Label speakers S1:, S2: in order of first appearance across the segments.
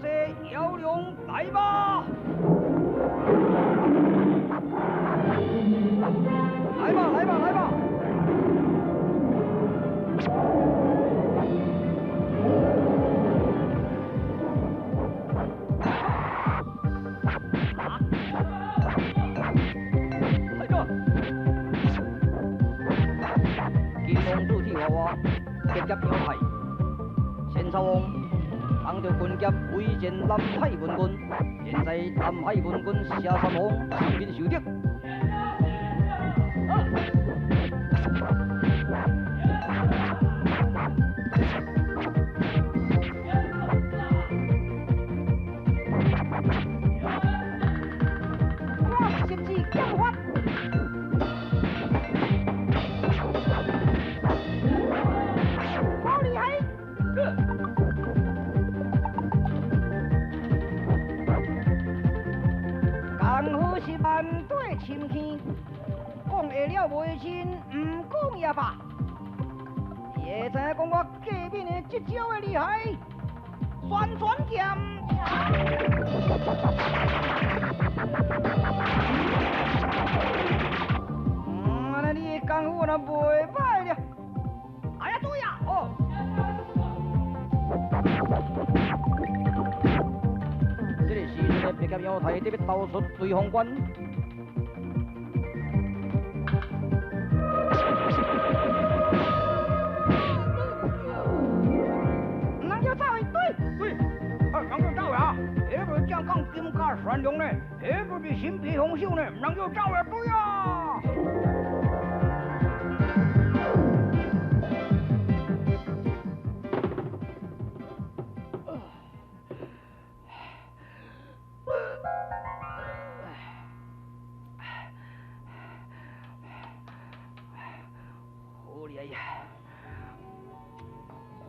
S1: 山西妖龙来吧！来吧，来吧，来吧！金公主铁娃娃，结结妖派，千草王当着军甲威震南海文军，现在南海文军谢三王四面受敌。
S2: 我十字剑法。好厉害！功夫是万块深坑，讲会了袂真，毋讲也罢。你会知影讲我隔面的这招的厉害？旋转剑。按呢你的功夫若袂歹了。哎呀，注意啊！哦。
S1: 这个时阵的白甲妖太伫欲逃出瑞芳关。
S2: 毋通叫走的，对。
S3: 对，啊，毋通叫走啊！彼个正讲金甲玄龙呢，彼个是神秘凶手呢，毋通叫走的，对啊！
S1: 好厉害呀！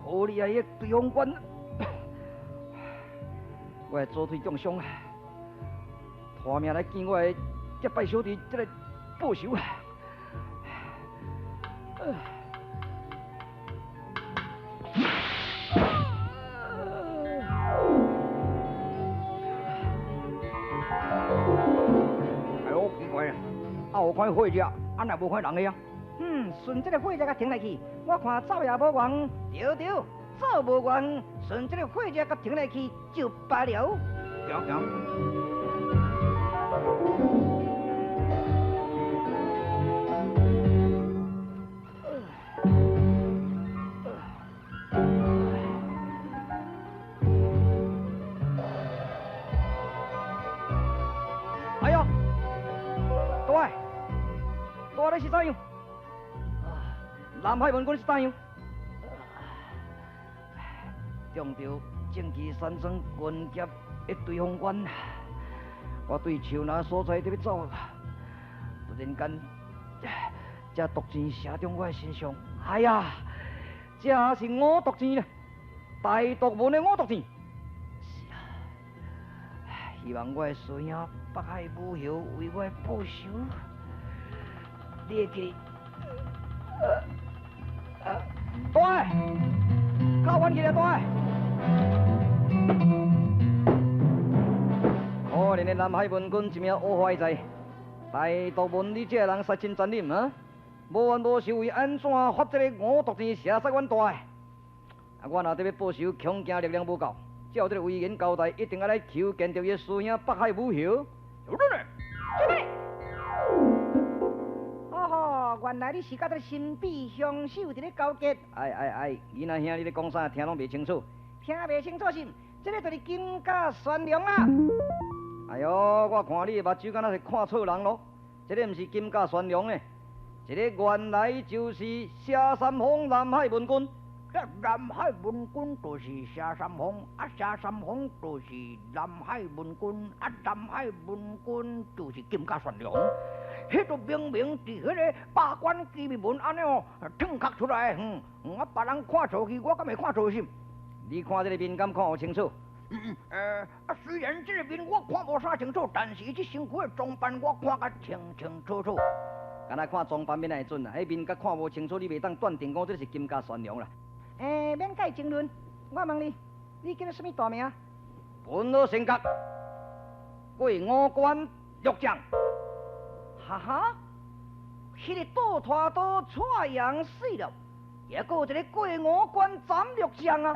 S1: 好厉害的对方关，我的左腿中伤啊，拖命来见我的结拜小弟，这个报仇啊！
S3: 哎呦，奇怪啊，啊有看火车，啊若无看人个啊？
S2: 顺这个火车共停来去，我看走也无冤，对对，走无冤，顺这个火车共停来去就罢了。
S3: 行行。
S1: 哎呦，大，大你是怎样？南海文军是怎样？中著正气山庄军甲一对方关，我对树林所在伫欲走，突然间，这毒箭射中我的身上，哎呀，这是五毒箭啦，大毒门的五毒箭。是啊，希望我的师兄北海武侯为我报仇。你会记？大，靠远去啦，大！可怜的南海文君一命乌坏在，大毒门你这个人杀真残忍啊！无冤无仇，为按怎发这个五毒箭射杀阮大？啊，我若伫欲报仇，恐惊力量无够，照这个威严交代，一定爱来求见著伊的师兄北海武侯。
S3: 有你。
S2: 哦，原来你是佮这个神秘凶手伫咧勾结。
S1: 哎哎哎，囡仔兄，你咧讲啥？听拢袂清楚。
S2: 听袂清楚是？这个就是金甲玄龙啊！
S1: 哎哟，我看你的目睭敢若是看错人咯。这个毋是金甲玄龙呢，这个原来就是谢三丰南海文君。
S3: 这南海文君就是谢三丰，啊谢三丰就是南海文君，啊南海文君就是金甲玄龙。彼都明明伫彼个八关机密门按呢哦，褪壳出来，啊别人看错去，我敢会看错是？
S1: 你看这个面敢看有清楚？
S3: 啊虽然这个面我看无啥清楚，但是这身躯的装扮我看甲清清楚楚。
S1: 敢若看装扮免会准啦，彼面甲看无清楚，你袂当断定讲这是金甲玄龙啦。
S2: 欸，免佮伊争论，我问你，你叫做啥物大名？
S1: 本老仙阁过五关六将。哈哈，彼个倒拖刀蔡阳死了，也阁有一个过五关斩六将啊！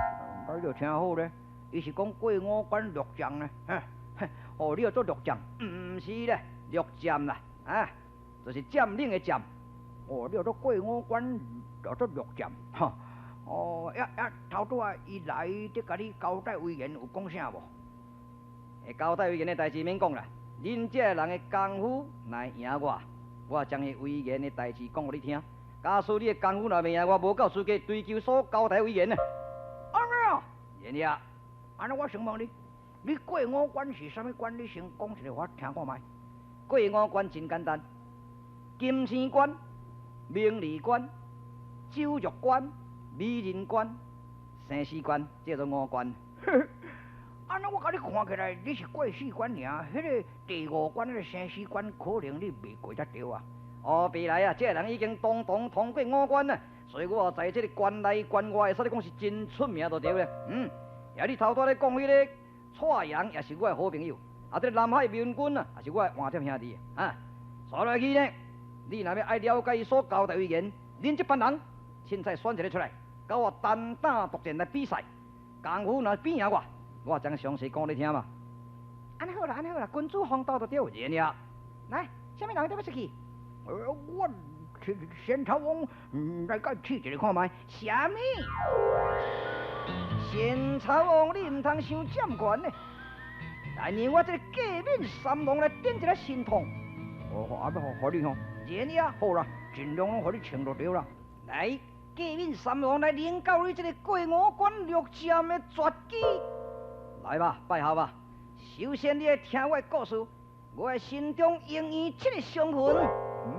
S3: 啊，你著听好咧，伊是讲过五关六将呢。哦，你要做六将？
S1: 毋是咧，六将啦，啊，就是占领的占。
S3: 哦，你要做过五关，要做六将，哈。哦，呀呀，头拄仔伊来伫共你交代遗言有讲啥无？
S1: 会交代遗言的代志免讲啦，恁这个人的功夫若会赢我，我将伊遗言的代志讲予你听。假使你的功夫若袂赢我，无够资格追求所交代遗言呢。
S3: 按呢啊，
S1: 然呀，
S3: 按呢我先问你，你过五关是啥物关？你先讲一下我听看觅。
S1: 过五关真简单，金星关、名利关、酒肉关、美人关、生死关，这做五关。
S3: 按呢我共你看起来，你是过四关尔，彼个第五关彼个生死关，可能你袂过得著啊。
S1: 哦，别来啊，这个人已经当当通过五关了，所以我在这个关内关外，会使你讲是真出名就对了。也你头拄咧讲彼个蔡阳，也是我的好朋友，啊，这个南海明君啊，也是我的换帖兄弟啊。煞落去呢，你若欲爱了解伊所交代遗言，恁这班人凊彩选一个出来，佮我单打独战来比赛，功夫若比赢我，我将详细讲你听嘛。按呢好啦，按呢好啦，君子风度就对了。来，啥物人欲出去？
S3: 我仙草王来共试一下看觅。
S1: 啥物？仙草王，你毋通伤占悬呢。来，让我这个过敏三郎来顶一个神通。
S3: 哦，啊，欲予你吼。
S1: 然呀，
S3: 好啦，尽量拢予你穿就对啦。
S1: 来，过敏三郎来领教你这个过五关六将的绝技。来吧，拜下吧。首先，你爱听我的故事，我的心中永远这个伤痕。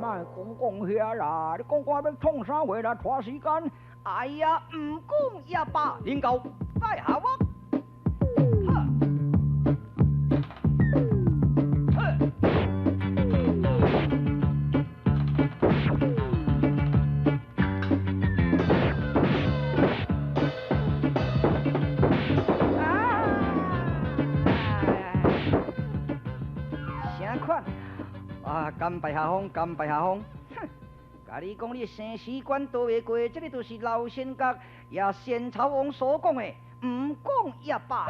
S3: 莫讲讲遐啦，你讲讲欲创啥货啦？拖时间。
S1: 哎呀，毋讲也罢，领教拜下我。啊！甘拜下风，甘拜下风。哼，共你讲，你生死关都袂过，这个就是老仙阁也仙草王所讲的，毋讲也罢。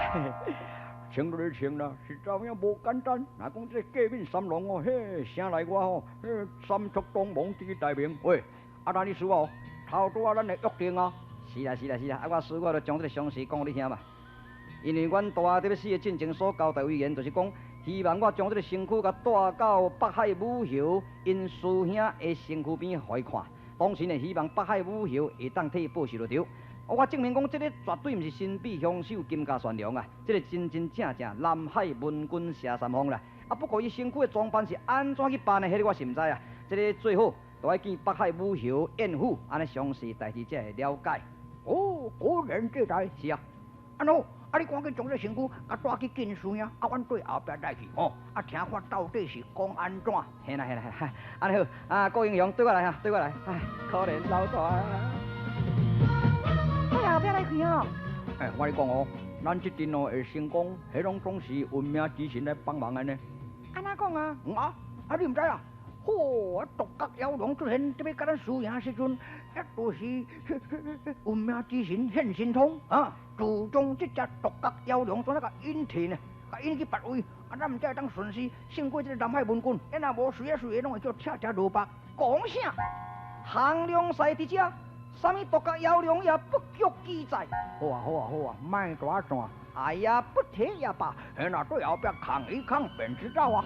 S3: 穿就穿啦，实在影无简单。若讲这个过敏三郎哦，嘿，声来我吼，嘿，三出东王之大名。喂，啊，那你输哦，头拄仔咱的约定啊。
S1: 是啦是啦是啦，啊，我输我就将这个详细讲予你听嘛。因为阮大阿伫欲死的进前所交代遗言，就是讲。希望我将这个身躯共带到北海武侯𪜶师兄的身躯边，予伊看。当时呢，希望北海武侯会当替伊报仇就对。我证明讲，这个绝对毋是神秘凶手金家善良啊，这个真真正正南海文君谢三凤啦。啊，不过伊身躯的装扮是按怎去扮的，彼个我是毋知啊。这个最好都爱见北海武侯晏父，按呢详细代志才会了解。
S3: 哦，果然这代
S1: 是啊。
S3: 按怎？啊！你赶紧将这身躯共带去见师兄，啊，阮对后壁来去吼，啊，听看到底是讲按怎？
S1: 嘿啦嘿啦嘿，按呢好，啊，郭英雄对我来哈，对我来，唉，可怜老大。
S2: 对后壁来去哦。
S3: 哎，我跟你讲哦，咱这阵哦会成功，彼拢总是运命之神来帮忙的呢。
S2: 按怎讲啊？
S3: 嗯啊，啊你毋知啊？嚯！独角妖龙出现，伫欲共咱输赢时阵，彼就是运命之神现神通啊！自从这只独角妖龙怎啊共引退呢？共引去别位，啊，咱毋才会当顺势胜过这个南海文君。若无随啊随的，拢会叫拆只萝卜。
S1: 讲啥？项梁赛伫遮，啥物独角妖龙也不足记载。
S3: 好啊好啊好啊，莫大转。
S1: 哎呀，不提也罢。
S3: 若对后壁扛一扛便知道啊。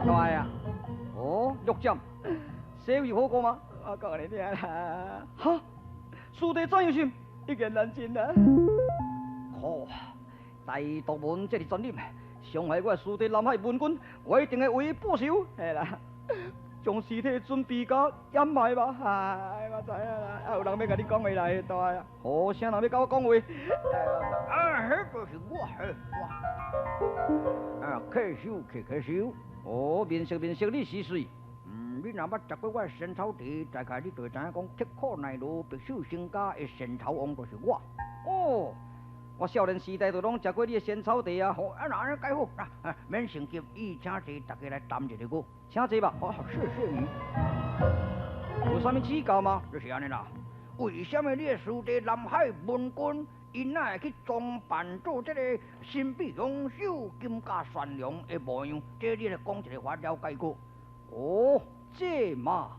S1: 大啊！哦，玉剑，这位好过吗？
S4: 我讲你听啦。
S1: 哈，师弟怎样想？
S4: 一言难尽啊！
S1: 好，大毒门这是残忍，伤害我的师弟南海文君，我一定会为伊报仇。
S4: 嘿啦，将尸体准备甲掩埋吧。哎，我知影啦，还有人欲共你讲话来，大啊！
S1: 好，啥人欲共我讲话？
S3: 啊，彼就是我，我。啊，客手客客手。
S1: 哦，面色面色，你是谁？
S3: 嗯，你若捌食過我的仙草茶，大概你就會知影講，刻苦耐勞、白手興家的仙草王就是我。
S4: 哦，我少年時代就攏食過你的仙草茶啊。
S3: 好，啊，若按呢蓋好，啊，免性急，伊請坐，大家來談一下閣。
S4: 請坐吧。
S3: 哦，謝謝你。
S4: 有啥物指教嗎？
S3: 就是按呢啦。為啥物你的師弟南海文君，伊哪會去裝扮做這個神秘凶手金甲玄龍的模樣？這你來講一个，我了解過。
S4: 哦，這嘛，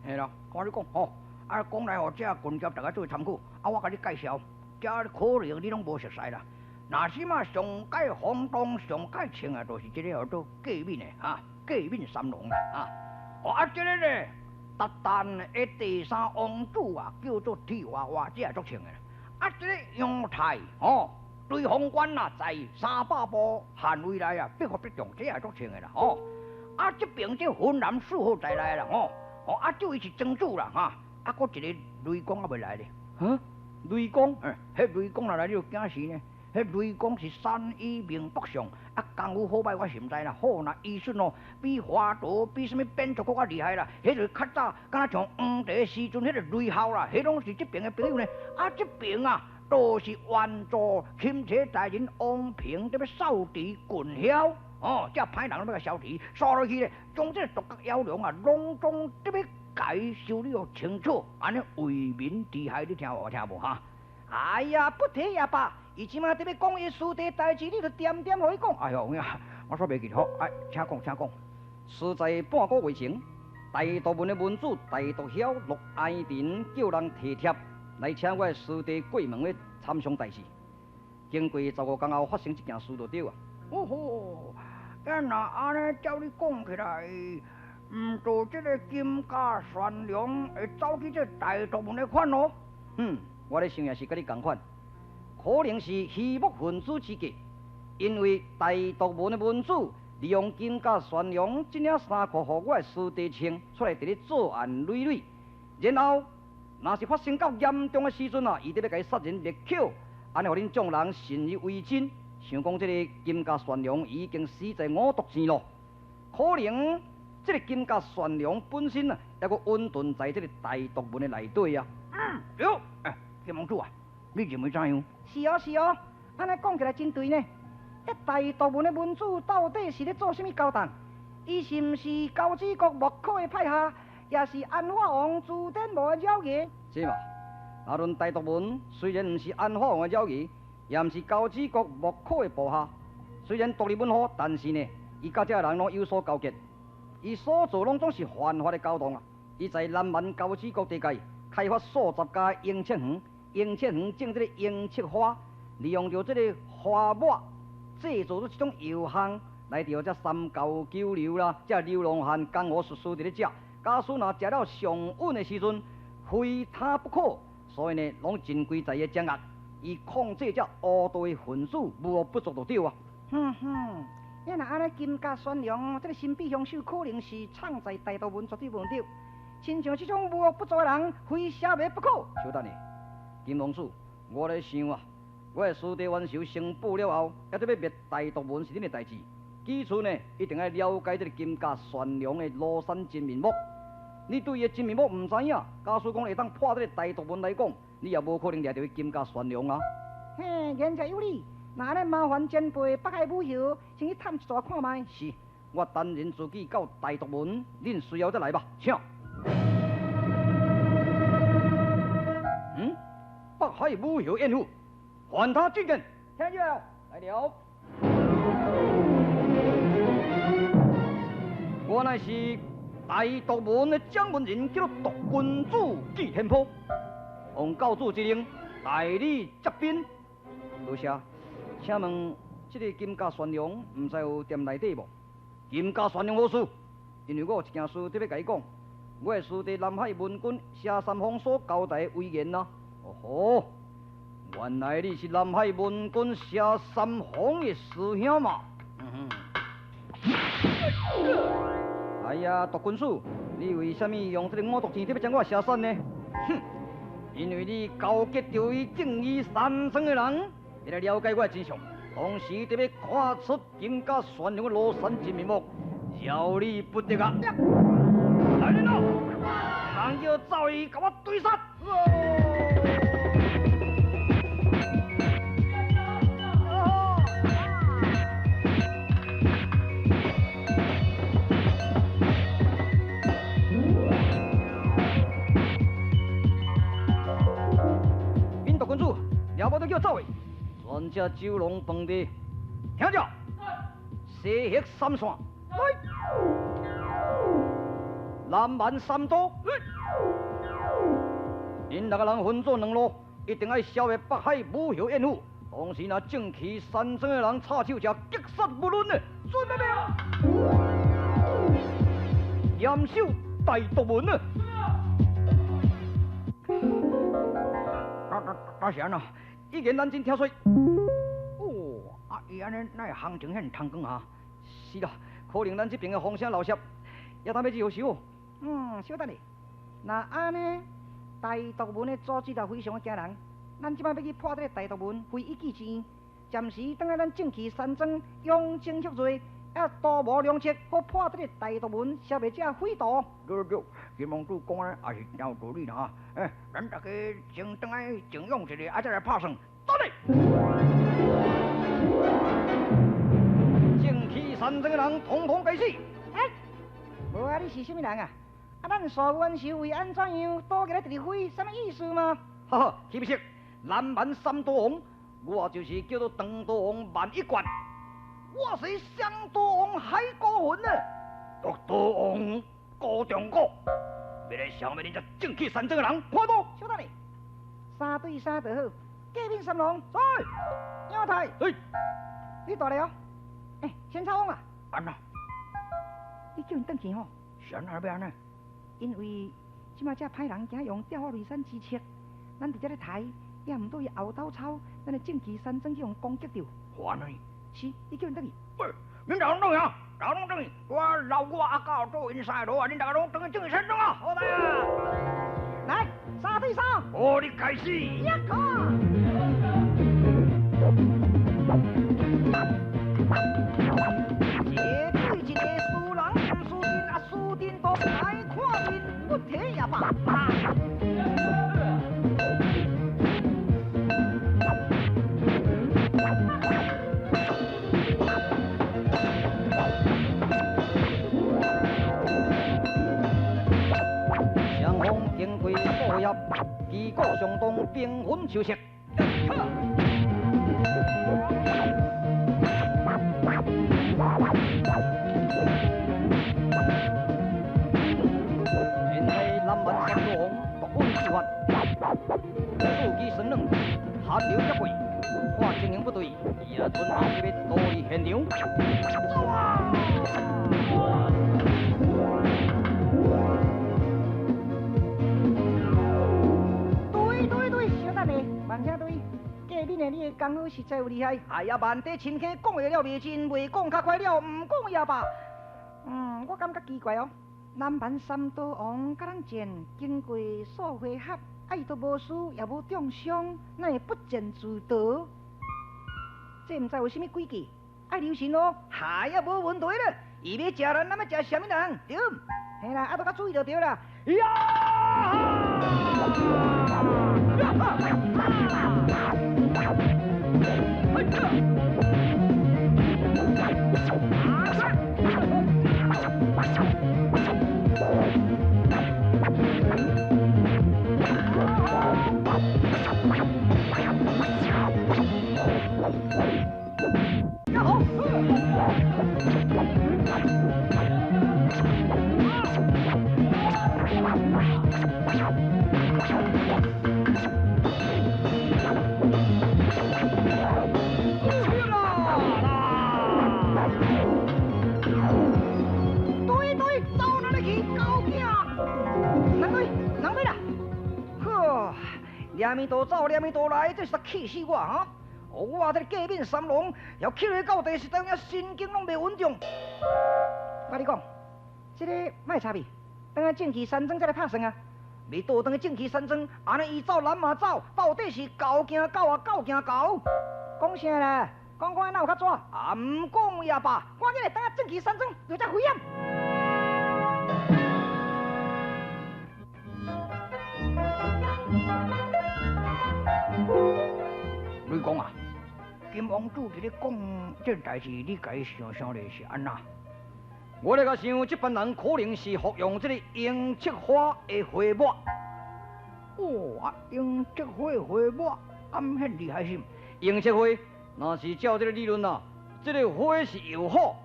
S3: 嘿啦，看你講吼，啊講來予這群俠大家做參考。啊，我共你介紹，這可能你攏無熟似啦。若是嘛上蓋轟動、上蓋穿的，就是這個叫做過敏的哈，過敏三郎啦啊。哦啊，這個咧，韃靼的第三王子啊，叫做鐵娃娃，這也足穿的。啊，這個楊泰吼，對方官啊，在300步範圍內啊，必發必中，這也足穿的啦吼。啊，這邊這雲南四號在內啦吼，哦啊，這位是莊主啦哈，啊，閣一个雷公猶未來咧。
S4: 哈？雷公？
S3: 欸，彼雷公若來你就驚死呢。彼雷公是三醫明北上，啊，功夫好䆀我是毋知啦。好，若醫術哦，比華佗，比啥物扁鵲閣較厲害啦。彼就是較早，敢若像黃帝時陣彼个雷鱟啦，彼攏是這爿的朋友呢。啊，這爿啊，都是援助欽差大人王平佇咧掃除群梟。哦，這歹人攏欲共消除，煞落去咧，將這个獨角妖龍啊，攏總特別共修理予清楚，按呢為民除害，你聽有聽無哈？
S2: 哎呀，不提也罷，伊這馬佇咧講伊師弟代誌，你就恬恬予伊講。
S3: 哎喲，有影，我煞袂記好，哎，請講，請講。
S4: 實在半個月前，大肚文的文主大毒梟陸愛林叫人提帖來請我的師弟過門咧參商代誌。經過15天後發生這件事就對啊。
S3: 哦吼，啊若按呢照你講起來，毋做這个金甲玄龍會走去這大肚文的款咯？
S4: 嗯，我咧想也是佮你仝款，可能是虛木分子之計，因為大肚文的文主利用金甲玄龍這領衫褲，予我的師弟穿出來，佇咧作案累累，然後若是發生到嚴重的時陣啊，伊佇咧共伊殺人滅口，按呢予恁眾人信以為真。想講這个金甲玄龍已經死在五毒糋咯，可能這个金甲玄龍本身啊，猶閣隱遁在這个大毒門的內底啊。
S3: 嗯，對，欸，金王子啊，你認為怎樣？
S2: 是哦是哦，按呢講起來真對呢。這大毒門的門主到底是咧做啥物勾當？伊是毋是交趾國莫可的派下，也是安化王朱典無的鳥兒？
S4: 是嘛？啊，論大毒門雖然毋是安化王的鳥兒，也毋是交趾國莫可的部下，雖然獨立門戶，但是呢，伊佮這人攏有所勾結，伊所做攏總是犯法的勾當啊！伊在南蠻交趾國地界開發數十家鷹翅園，鷹翅園種這个鷹翅花，利用著這个花抹製造出一種藥方，來著這三教九流啦，這流浪漢江湖術士佇咧食，假使若食了上癮的時陣，非他不可，所以呢，攏盡規在伊的掌握。伊控制這烏道的分子，無惡不作就對啊。
S2: 哼哼，啊若按呢金甲玄龍，這个神秘兇手可能是藏在大肚文，絕對無對。親像這種無惡不作的人，非消滅不可。
S4: 稍等下，金王子，我咧想啊，我的師弟冤仇成報了後，猶得欲滅大肚文是恁的代誌。其次呢，一定愛了解這个金甲玄龍的廬山真面目。你對伊的真面目毋知影，假使講會當破這个大肚文來講，你也無可能掠著彼金甲玄龍啊！
S2: 嘿，言者有理。那按呢麻煩前輩北海武侯，先去探一逝看覓。
S4: 是，我單人自己到大肚門，恁隨後再來吧，請。嗯，北海武侯晏父，還他覲見。
S2: 聽住了，
S4: 來了。我乃是大肚門的掌門人，叫做獨君子紀天波。奉教主之令，代理接兵。多謝。請問這个金甲玄龍，毋知有踮內底無？金甲玄龍何事？因為我有一件事特別共伊講。我的師弟南海文君謝三鳳所交代的遺言啊。哦吼，原來你是南海文君謝三鳳的師兄嘛？嗯哼。哎呀，毒君子，你為啥物用這个五毒糋特別將我射死呢？哼！因為你勾結著伊正義三莊的人，會來了解我的真相，同時特別看出金甲玄龍的廬山真面目，
S1: 饶你不得啊！来人咯，人叫走伊，共我追杀！闽大君主，了无都叫走去，全只九龙饭地，听着，西行三线，来，南蛮三都，恁六个人分做两路，一定爱消灭北海武侯彦虎。当时若正气山庄的人插手者，击杀无论的，准备没有？严守大毒门啊！大是按怎？以前咱真听说。
S3: 哦，啊，伊按呢，哪会行情遐尔通光哈？
S1: 是啦，可能咱这边的风声漏泄，也当欲如何是好。
S2: 小等下，若按呢，大毒门的组织也非常的惊人。咱这摆欲去破这个大毒门，非一计之愿。暂时等下咱正气山庄养精蓄锐，啊，图谋良策，好破这个大毒门，消灭这匪徒。
S3: 对对，金王主讲的也是真有道理啦哈。哎，咱大家先转来静养一下，啊，再来拍算。
S1: 得嘞。正气山庄的人统统该死。
S2: 哎，无啊，你是啥物人啊？啊，咱苏元寿为按怎样倒起来伫飞，啥物意思嘛？
S1: 哈哈，岂不是南蛮三刀王，我就是叫做长刀王万一贯，我是双刀王海孤魂呢，独刀王高中国，欲来消灭恁这正气山庄的人，看刀！
S2: 小等下，三对三就好，隔面三龙，
S1: 在，
S2: 杨太，
S1: 哎，
S2: 你大了，哎，先草王啊，
S3: 按怎？
S2: 你叫𪜶转去吼？
S3: 是按怎欲按怎？
S2: 因为这摆这歹人惊用调虎离山之策，咱伫遮咧刣，也毋对伊后斗抄，咱的正气山庄去予攻击著。
S3: 烦呢？
S2: 是，你叫𪜶转去。
S3: 喂，恁大家拢转去啊！大家拢转去，我老我阿狗做𪜶三个路啊！恁大家拢转去正气山庄啊！
S1: 好来啊！
S2: 来，三对三。
S3: 哦，你开始。
S2: 一个。一对一个输人毋输阵，啊输阵都来看面，不提也罢。
S1: 双方经过数回合，旗鼓相当，兵分秋色。现在南蛮三刀王独稳之法，四肢酸软，汗流浃背，看情形不对，伊也准备要逃离现场。走啊！
S2: 对对对，小等下，慢请对。隔面的你的功夫实在有厉害。哎呀，万底深坑讲会了袂真，袂讲较快了，毋讲也罢。我感觉奇怪哦。南蛮三刀王佮咱战，经过数回合，啊伊都无输，也无中伤，哪会不战自逃？这毋知有啥物诡计，爱留神哦。
S3: 哎呀，无问题啦。伊欲食人，咱欲食啥物人？对，
S2: 嘿啦，啊，都较注意就对啦。
S1: 呀！
S2: 对对，走哪里去？狗囝！人对，人对啦！
S3: 呵，连面都走，连面都来，这是气死我哈！我这个隔面三龙，要气落到地，实在有影神经拢袂稳定。
S2: 我跟你讲，这个莫插伊，等下正气山庄再来拍算啊。
S3: 未倒转去正气山庄，按呢伊走，咱嘛走，到底是狗惊狗啊，狗惊狗？
S2: 讲啥啦？講看哪有較紙？啊，毋講也罷，趕緊來等下正氣山莊，有遮危險。
S3: 雷公啊，金王子佇咧講這代誌，你共伊想想咧是按怎？
S4: 我咧共想，這班人可能是服用這個櫻赤花的花末。
S3: 哦，啊，櫻赤花花末，敢遐厲害是？
S4: 櫻赤花，若是照這個理論啊，這個花是藥好，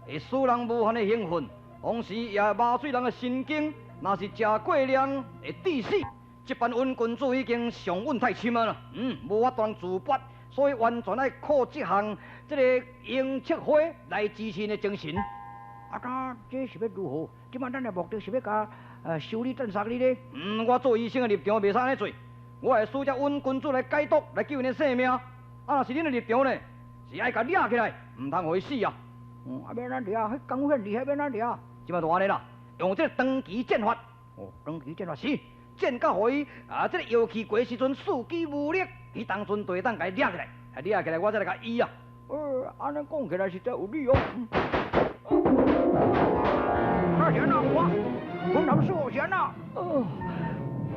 S4: 會使人無限的興奮，同時也麻醉人的神經。若是食過量會致死。這班尹君子已經上癮太深啊啦，無法度自拔，所以完全愛靠這項這個櫻赤花來支持的精神。
S3: 啊，那這是欲如何？這擺咱的目的是欲共修理鎮殺你咧？
S4: 我做醫生的立場袂使按呢做，我會使這尹君子來解毒，來救𪜶的性命。啊，若是恁的立場呢，是愛共掠起來，毋通予伊死啊！
S3: 啊，欲按怎掠？彼功夫遐厲害，欲按怎掠？
S4: 這擺就按呢啦，用這個長期戰法。
S3: 哦，長期戰法
S4: 是，戰到予伊啊，這個藥氣過時陣四肢無力，彼當陣就會當共伊掠起來，啊，掠起來我再來共醫啊。
S3: 按呢講起來實在有理哦。啊，是按怎我，阮老師是按怎？
S4: 哦，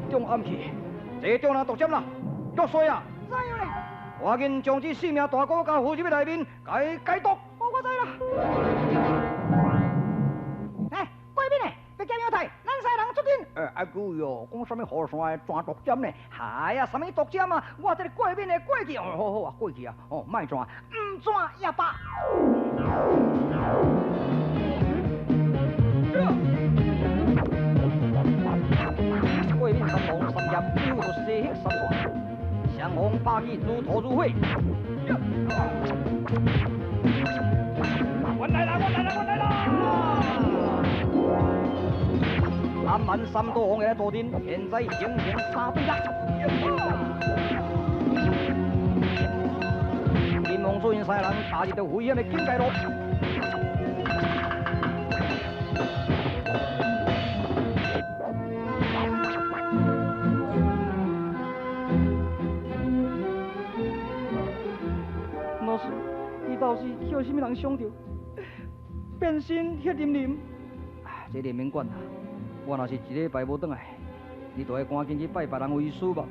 S4: 中暗去，這中人毒針啦，足衰啊！
S2: 知影咧，
S4: 趕緊將這性命大哥共扶入去內面，共伊解毒。
S2: 哦，我知啦。來，過敏的，別減藥太，咱三人出陣。
S3: 愛注意哦，講啥物雨傘的轉毒針呢？
S4: 哎呀，啥物毒針啊？我這個過敏的過去，
S3: 哦，好好啊，過去啊，哦，莫轉，
S2: 毋轉也罷。
S4: 過敏三王三劍，九度西黑三段，双方拍起如土如火。我來啦！我來啦！我來啦！南蠻三道王的坐陣，現在形成三對六。金王子𪜶三个人踏入著危險的境界路。老師，伊到底予啥物人傷著？變身血淋淋。啊，這個免管啦，我若是一禮拜無轉來，你就愛趕緊去拜別人為師吧。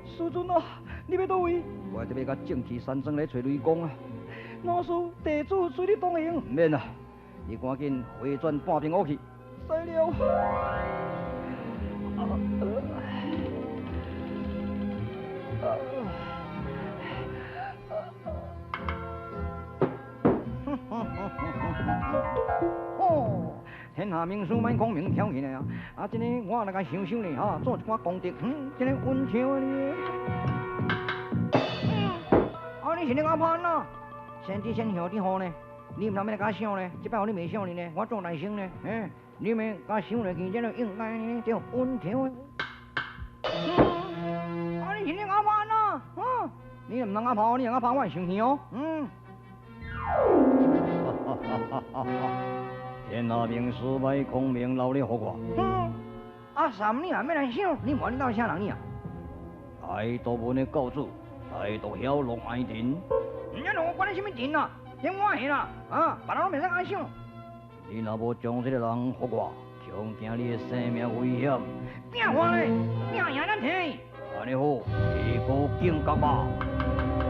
S4: 師尊啊，你欲佗位？我這欲共正氣山莊來揣雷公啊。老師，弟子隨你同行。毋免啦，你趕緊回轉半平屋去。使了。哦，天下名師莫孔明挑起來啊！啊，這個我來共想想呢，哈，做一寡功德，這個溫馨呢。
S3: 啊，你是咧阿潘啊？先知先向你好呢，你毋通欲來共想呢？這擺予你袂想呢，我做内生呢，你免共想落去，這個應該呢，叫溫馨。啊，你是咧阿潘啊？
S4: 你毋通阿潘，你若阿潘，我會生氣哦。天下名師莫孔明，留你予我。
S3: 阿三，你也欲來想？你問你到底啥人你啊？
S1: 大肚文的教主，大肚曉陸愛廷。
S3: 你兩個管你啥物廷啊？聽我的啦，啊，別人攏袂使按想。
S1: 你若無將這個人予我，恐驚你的性命危險。
S3: 拼看咧，拼贏咱聽。
S1: 按呢好，提高警覺吧。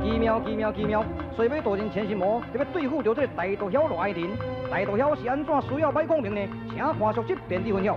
S4: 奇妙奇妙奇妙，西尾大人千心魔特別對付著這個大毒梟陸愛廷。大毒梟是按怎需要歹講明呢？請看續集便知分曉。